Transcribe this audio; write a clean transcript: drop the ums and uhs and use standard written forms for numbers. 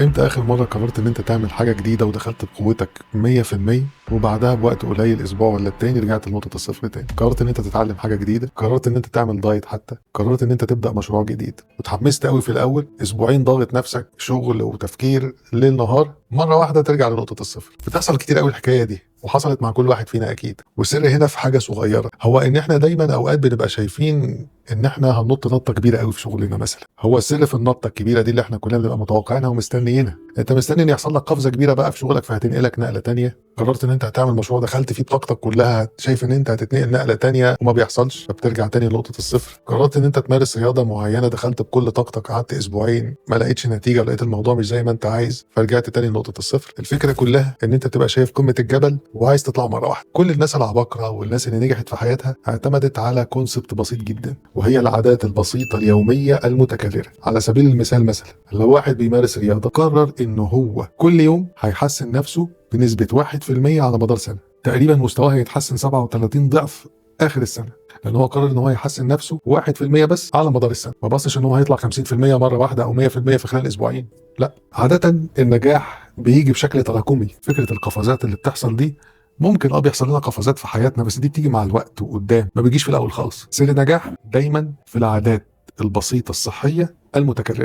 امتى اخر مرة قررت ان انت تعمل حاجة جديدة ودخلت بقوتك 100%، وبعدها بوقت قليل اسبوع ولا التاني رجعت لنقطة الصفر تاني؟ قررت ان انت تتعلم حاجة جديدة، قررت ان انت تعمل دايت، حتى قررت ان انت تبدا مشروع جديد، وتحمست قوي في الاول، اسبوعين ضاغط نفسك شغل وتفكير ليل نهار، مرة واحدة ترجع لنقطة الصفر. بتحصل كتير قوي الحكاية دي، وحصلت مع كل واحد فينا اكيد. والسر هنا في حاجة صغيره، هو ان احنا دايما اوقات بنبقى شايفين ان احنا هننط نطه كبيرة قوي في شغلنا مثلا. هو السر في النطه الكبيرة دي اللي احنا كلنا بنبقى متوقعينها ومستنيينها. انت مستني ان يحصل لك قفزه كبيرة بقى في شغلك فهتنقلك نقله تانية. قررت ان انت هتعمل مشروع دخلت فيه بطاقتك كلها، شايف ان انت هتتنقل نقله تانية وما بيحصلش، فبترجع تاني لنقطة الصفر. قررت ان انت تمارس رياضة معينة، دخلت بكل طاقتك، قعدت اسبوعين ما لقيتش نتيجة ولقيت الموضوع مش زي ما انت عايز، فرجعت تاني لنقطة الصفر. الفكرة كلها ان انت تبقى شايف قمة الجبل وعايز تطلع مرة واحدة. كل الناس العباقرة والناس اللي نجحت في حياتها اعتمدت على concept بسيط جدا، وهي العادات البسيطة اليومية المتكررة. على سبيل المثال، مثلا لو واحد بيمارس رياضة قرر انه هو كل يوم هيحسن نفسه بنسبة 1% على مدار سنة، تقريبا مستواه هيتحسن 37 ضعف اخر السنة، لان هو قرر ان هو يحسن نفسه 1% بس على مدار السنة. ما بصش ان هو هيطلع 50% مرة واحدة او 100% في خلال اسبوعين. لا، عادة النجاح بيجي بشكل تراكمي. فكرة القفزات اللي بتحصل دي ممكن بيحصل لنا قفزات في حياتنا، بس دي بتيجي مع الوقت وقدام، ما بيجيش في الاول خالص. سر النجاح دايما في العادات البسيطة الصحية المتكررة.